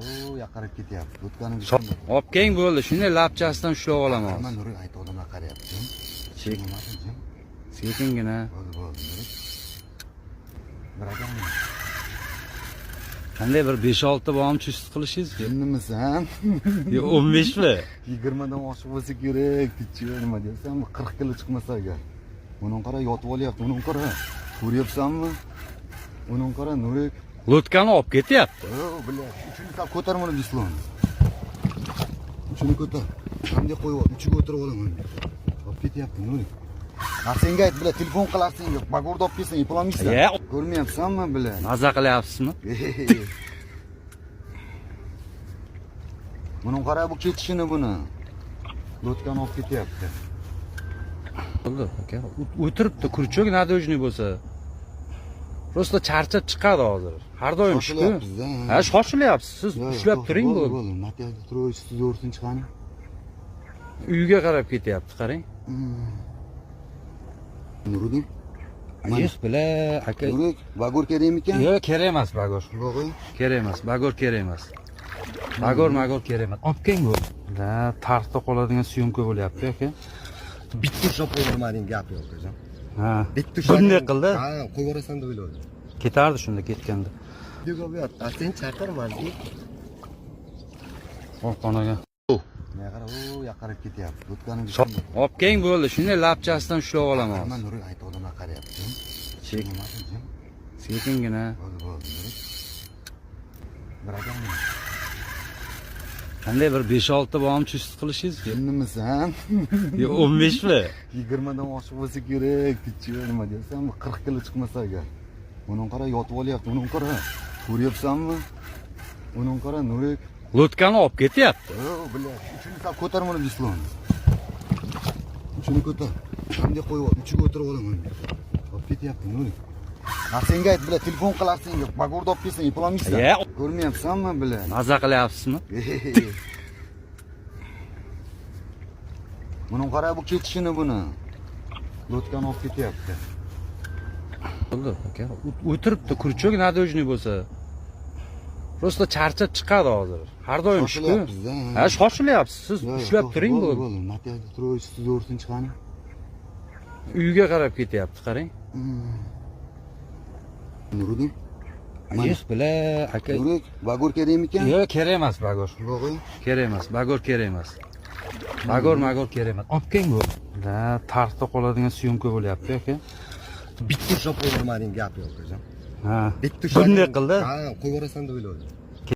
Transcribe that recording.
U yoqqa qarab ketyapti. O'tganim. Olib keling, bo'ldi. Shunday lapchasidan ushlab olaman Man hozir. Nurik aytdi, odamlar qarayapti. Chek. Bo'lmasin, jim. Sekingina. Bo'ldi, bo'ldi, Nurik. Bir akam. Qanday bir 5-6 bormi чувств qilishingiz? Jinnimisan? Yo, 15 mi? 20 dan oshiq bo'lsa kerak. Pichi, nima deyapsan? 40 kilo chiqmasa agar. Uni qara, yotib olyapti. Uni qara. Ko'ryapsanmi? Uni qara, Nurik. Лодка ni olib ketyapti. O, бля, uchini sal ko'tar buni, весло ni. Uchini ko'tar. Bunday qo'yib ol, uchiga o'tirib olaman. Olib ketyapti, Nurik. Arsenga ayt, бля, telefon qil Arsenga. Bagurni olib kelsin, eplolmaysan. Ya. Ko'rmayapsanmi, бля? Maza qilyapsizmi? Buni qara, bu ketishini buni. Лодка ni olib ketyapti. Bo'ldi, aka. O'tiribdi, крючок надежный bo'lsa. Просто charchab chiqadi hozir. Har doim shu. Shoshilyapmiz-da. Ha, shoshilyapsiz. Siz Yo'q, ushlab yo'q, turing bo'ldi, bo'ldi. Bo'ldi. Natijada turib, ustida ursin chiqani. Uyga qarab ketyapti, qarang. Nuriddin. Yo'q, бля, aka. Nurik, багор kerakmikan? Yo'q, kerak emas багор. Yo'q. Kerak emas, багор kerak emas. Багор magor kerak emas. Olib keling bo'ldi. Да, tartib qoladigan съёмка bo'lyapti, aka. Bitta ushlab qo'yib, gap yo'q, akajon. Ha. Bitta ushlab. Bunday qildi. Ha, qo'yib yuborasan deb o'yladim. Ketardi shunda ketganda. Yo'q, sen chaqir manzi. Qo'rqonaga. Menga qara, u yoqqa qarab ketyapti. O'tganim. Olib keling, bo'ldi. Shunday lapchasidan ushlab olaman Man hozir. Nurik aytdi, odamlar qarayapti. Chek. Bo'lmasin, jim. Sekingina. Bo'ldi, bo'ldi, Nurik. Bir akam. Qanday bir 5-6 bormi чувств qilishingiz? Jinnimisan? Yo, 15 mi? 20 dan oshiq bo'lsa kerak. Pichi, nima deyapsan? 40 kilo chiqmasa agar. Uni qara, yotib olyapti. Uni qara. Ko'ryapsanmi? Uni qara, Nurik. Лодка ni olib ketyapti. O, бля, uchini sal ko'tar buni, весло ni. Uchini ko'tar. Bunday qo'yib ol, uchiga o'tirib olaman. Olib ketyapti, Nurik. Arsenga ayt, бля, telefon qil Arsenga. Багор ni olib kelsin, eplolmaysan. Ya. Ko'rmayapsanmi, бля? Maza qilyapsizmi? Buni qara, bu ketishini buni. Лодка ni olib ketyapti. Bo'ldi, aka. O'tiribdi, крючок надежный bo'lsa. Просто charchab chiqadi hozir. Har doim shu. Shoshilyapmiz-da. Ha, shoshilyapsiz. Siz Yo'q, ushlab yo'q, turing bo'ldi, bo'ldi. bo'ldi. Natijada turib, ustida ursin chiqani. Uyga qarab ketyapti, qarang. Nuriddin. Yo'q, бля, aka. Nurik, багор kerakmikan? Yo'q, kerak emas багор. Yo'q. Kerak emas, багор kerak emas. Багор magor kerak emas. Olib keling bo'ldi. Да, tartib qoladigan съёмка bo'lyapti, aka. Bitta ushlab qo'yib, gap yo'q, akajon. Ha. Bitta ushlab. Bunday qildi. Ha, qo'yib yuborasan deb o'yladim.